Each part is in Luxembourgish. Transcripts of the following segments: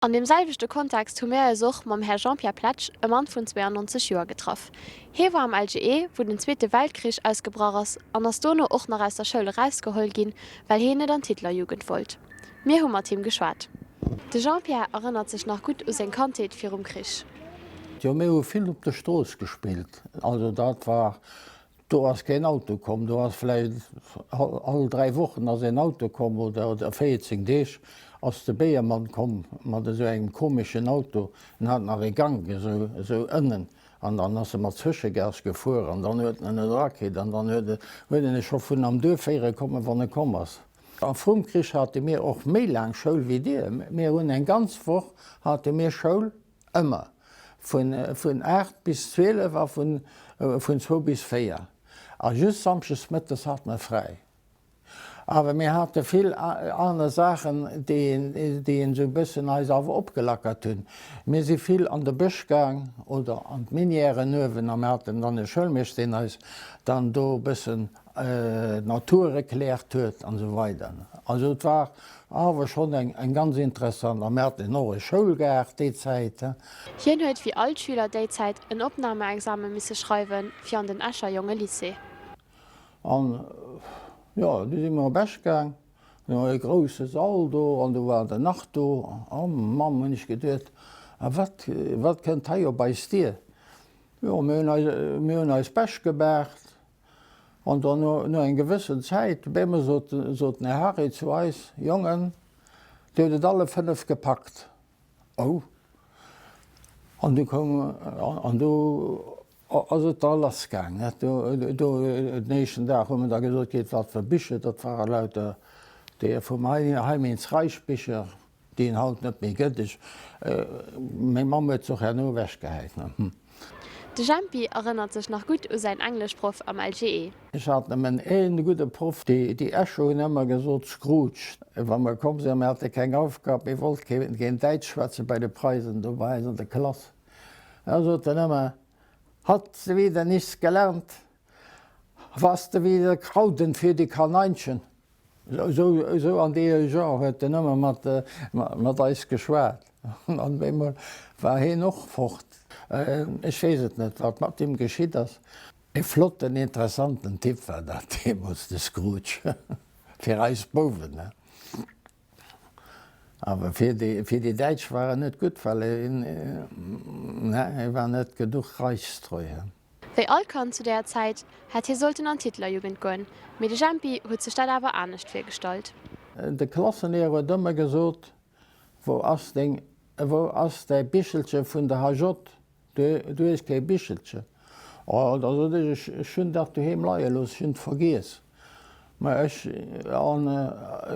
An deem selwechte Kontext hu mir eis och mam Här Jean-Pierre Pletsch, e Mann vun 92 Joer, getraff. Hie war am LGE, wou den Zweete Weltkrich ausgebrach ass, an ass dono och nach aus der Schoul erausgeholl ginn, well hien net an d'Hitlerjugend wollt. Mir hu mat him geschwat. De Jean-Pierre erënnert sech nach gutt u seng Kandheet virum Krich. Jo, mir hu vill op der Strooss gespillt. Also dat war Do ass keen Auto komm, do ass vläicht all 3 Wochen ass een Auto komm oder 14 Deeg ass de Béiermann komm mat esou engem komeschen Auto, en hat nach ee Gank esou esou ënnen an dann ass e mat Zwëschegas gefuer an dann huet en en erakritt an dann huet huet en e scho vun am Duerf héiere kommen, wann e komm ass. A vrum Krich hate mir och méi laang Schoul wéi dir, mir hunn eng ganz Woch hate mir Schoul. Ëmmer. Vun vun 8 bis 12 a vun vun zwou bis 4. A just samschdes mëttes hat mer fräi. Awer mir hate vill aner Saachen, déi een, déi een esou e bëssen eis awer opgelackert hunn. Mir si vill an de Bësch gaang oder an d'Minièren uewen a mir haten dann e Schoulmeeschter, deen eis dann do e bëssen d'Natur erkläert huet an esou weider. Also et war awer schonn eng ganz interessant, a mir haten och e Schoulgaart déi Zäit. Hien huet wéi all d'Schüler déi Zäit en Opnahmeexame misse schreiwen fir an den Escher Jongelycée. An jo, du si mir op Esch gaang, do war e grousse Sall do an do war den nach do. Oh Mamm, hunn ech geduet, a wat, wat kënnt hei op eis dier? Jo, mir hunn eis, mir hunn eis Bäsch gebaacht. An dann no no eng gewëssen Zäit, op eemol sot sot den Här Harry zu eis, Jongen, Dir hutt et alle 5 gepackt. Oh! An du koum, an du ass et da lass gaang, net? Do do den éischten Dag hu mer da gesot kritt, wat fir Bicher dat ware, lauter déi vum Heim ins Reich Bicher. Déi en haut net méi gëtt. Ech, meng Mamm huet se och herno ewechgehäit. De Jempi erënnert sech nach gutt u säin Engleschproff am LGE. Ech hat nëmmen ee gudde Proff, déi Escher hunn ëmmer gesot, Scrooge. Wa mer komm sinn a mir hate keng Aufgab, mir wollt keen Däitsch schwätze bei de Preisen do bei eis an der Klass, da sot en ëmmer, Hat se wieder nichts gelernt? Was de wieder Krauden für die Kaneinchen? Esou an deem Genre huet en ëmmer mat eis geschwat. An op eemol war hien och fort. Ech weess et net, wat mat him geschitt ass. E flotten, interessanten Typ war dat deemools, de Scrooge, fir eis Bouwen. Awer fir déi Däitsch war en net gutt, well hie war net genuch reichstreu. Wéi all Kand zu deeër Zäit hätt hie sollten an d'Hitlerjugend goen, mee de Jempi huet sech dat awer anescht virgestallt. De Klassenlehrer huet ëmmer gesot, Wou ass deng, wou ass däi Bichelche vun der HJ? Du, du hues kee Bichelche. Oh, da sot ech, ech, ech hunn dat doheem leie looss, ech hunn et vergiess. Mä ech, an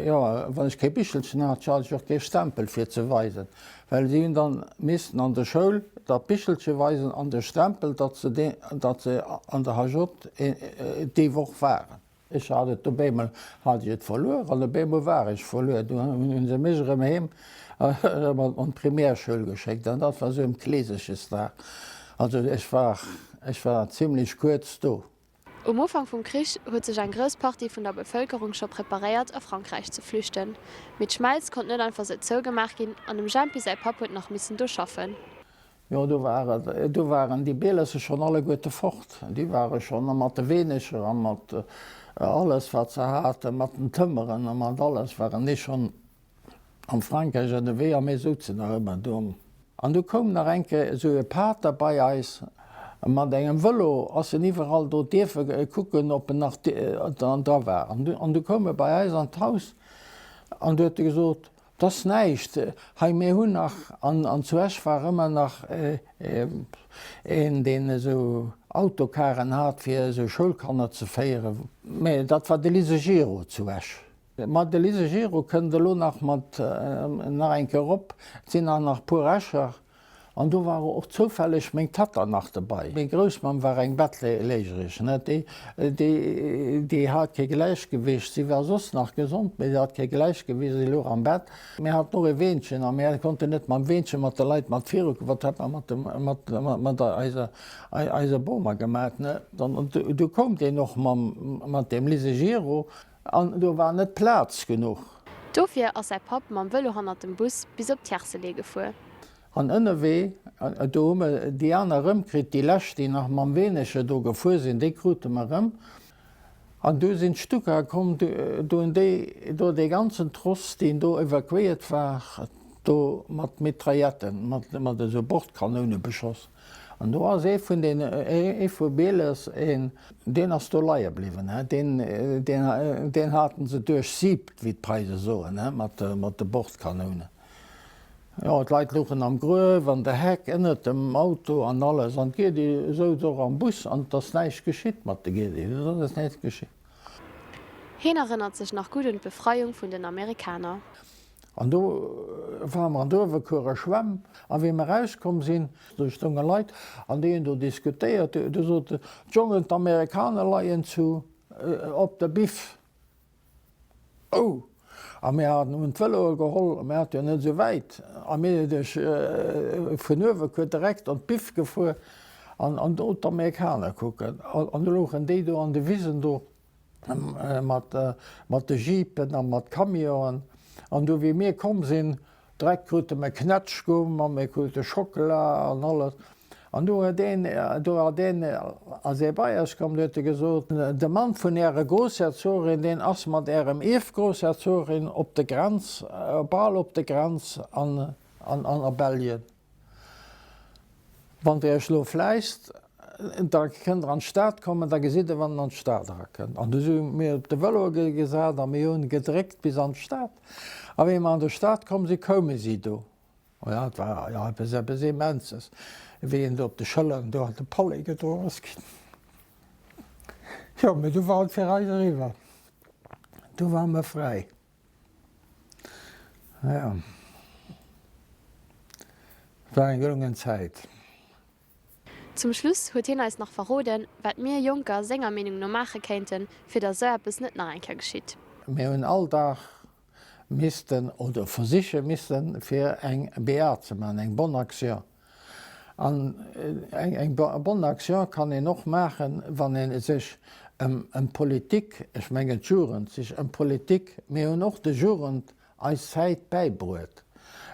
jo, wann ech kee Bichelchen hat, hat ech och kee Stempel fir ze weisen, well si hunn dann missten an der Schoul dat Bichelche weisen an de Stempel, datt se dee, datt se an der HJ déi Woch waren. Ech hat et op eemol hat ech et verluer an op eemol war ech verluer. Du hunn se mech erëm heem erëm an d'Primärschoul geschéckt an dat war esou ëm Kleeseschesdag. Also ech war, ech war zimlech kuerz do. Um Ufank vum Krich huet sech eng grouss Partie vun der Bevëlkerung scho preparéiert a Frankräich ze flüchten. Mee d'Schmelz konnt net einfach sou zougemaach ginn an dem Jempi säi Papp huet nach missen do schaffen. Jo, do war et, do waren déi Bielesse schonn alleguerte fort. Déi ware schonn mat de Weenecher a mat alles wat se haten, mat den Tëmmeren a mat alles waren déi schonn Am Frankräich ënnerwee a mir souzen nach ëmmer do. An du koum nach eng Kéier esou e Pater bei eis mat engem Vëlo, ass en iwwerall do dierfe kucken, ob en nach dra war. An du koum e bei eis an d'Haus an du huet e gesot, 't ass näischt, hei mir hunn nach, an zu Esch war ëmmer nach een, deen esou Autocaren hat, fir esou Schoulkanner ze féieren, mä dat war de Lise Giraud zu Esch. Ma de Lise Giraud kënnt elo nach mat nach eng Kéier erop. Et sinn nach nach puer Escher an do war och zoufälleg meng Tatta nach dobei. Meng Groussmamm war eng Bettléigerig, ne, déi, déi, déi hat kee Gläichgewicht. Si war soss nach gesond, mee si hat kee Gläichgewicht, si louch am Bett. Mir haten och e Weenchen a mir konnten net mam Weenche mat de Leit mat virukommen. Wat hätt mer mat dem, mat, mat eiser, eiser Boma gemat, ne? Dann, du koum deen och mam, mat deem Lise Giraud. An do war net Plaz genuch. Dofir ass säi Papp mam Vëlo hannert dem Bus bis op Tiercelet gefuer. An ënnerwee, do hu mer déi aner erëmkritt, déi lescht, déi nach mam Weenecher do gefuer sinn, déi krute mer erëm. An du sinn d'Stuka komm, do hunn déi do dee ganzen Tross, deen do evakuéiert war, do mat Mitrailletten, mat esou Bordkanoune beschoss. An do ass ee vun den, ee vu Bieles, een, deen ass do leie bliwwen, deen, deen, deen haten se duerchsiebt, wéi d'Preise soen, mat, mat de Bordkanounen. Jo, d'Leit louchen am Gruef, an der Heck, ënnert dem Auto an alles. An d'Giedi souz och am Bus an et ass näischt geschitt mat de Giedi, et ass näischt geschitt. Heen erënnert sech nach gutt un d'Befreiung vun den Amerikaner. An do ware mer an der Uewerkuerer Schwämm, a wéi mer erauskomm sinn, do stounge Leit an déi hunn do diskutéiert. Do sot d'Jongen, d'Amerikaner leien zu op der Biff. Oh! A mir haten hunn d'Vëloe geholl, mir hate jo net esou wäit, a mir sinn duerch vun Uewerkuer direkt an d'Biff gefuer an an do d'Amerikaner kucken. An do louchen déi do an de Wisen do. Mat de Jeepen a mat Camionen. An du wéi mir komm sinn, direkt krute mer Knätschgumm a mir krute Schockela an alles. An du huet een, do hat een, ass ee bei eis komm, du huet e gesot, De Mann vun ärer Groussherzogin, deen ass mat ärem Ierfgroussherzogin op de Grenz, bal op de Grenz an a Belgien. Wann Der Iech elo fläisst, da kënnt Der an d'Stad kommen, da gesitt Der, wann en an d'Stad erakënnt. An du si mir op de Vëloe gesat a mir hunn gedréckt bis an d'Stad. A wéi mer an de Stad komm sinn, koume si do. O ja, et war jo eppes, eppes Immenses, wéi een do op de Schëlleren do an de Palais gedroen ass ginn. Jo, mee du war et fir eis eriwwer. Du ware mer fräi. Ja. Et war eng gelungen Zäit. Zum Schluss huet hien eis nach verroden, wat mir Jonker senger Meenung no maache kéinten, fir datt esou eppes net nach eng Kéier geschitt. Mir hunn all Dag missten, oder versiche missen, fir eng BA ze maachen, eng Bonne Action. An eng Bonne Action kann een och maachen, wann ee sech ëm d'Politik, ech mengen d'Jugend, sech ëm d'Politik, mir hunn och de Jugend eis Zäit bäibruet.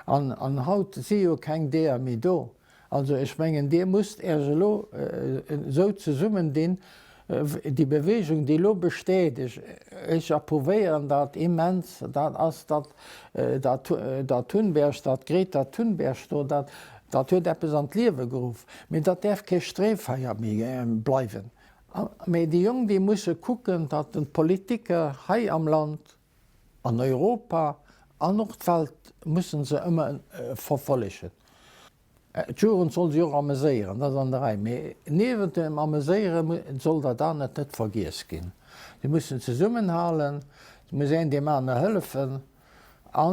An haut si jo keng deeër méi do. Also ech mengen, Dir musst Iech elo esou zesummendinn, Déi Bewegung, déi elo besteet, ech approuvéieren dat immens, dat ass, datt dat Thunberg, dat Greta Thunberg do, dat dat huet eppes an d'Liewe geruff. Mee dat däerf kee Streefeier méi bleiwen. Mee déi Jonk, déi musse kucken, datt d'Politiker hei am Land, an Europa an och d'Welt musse se ëmmer verfollegen. D'Jugend soll sech och ameséieren, dat ass an der Rei, mee niewent dem Ameséiere soll dat anert net vergiess ginn. Si mussen zesummenhalen, et muss een deem aner hëllefen a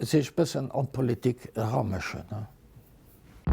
sech bëssen an d'Politik eramëschen.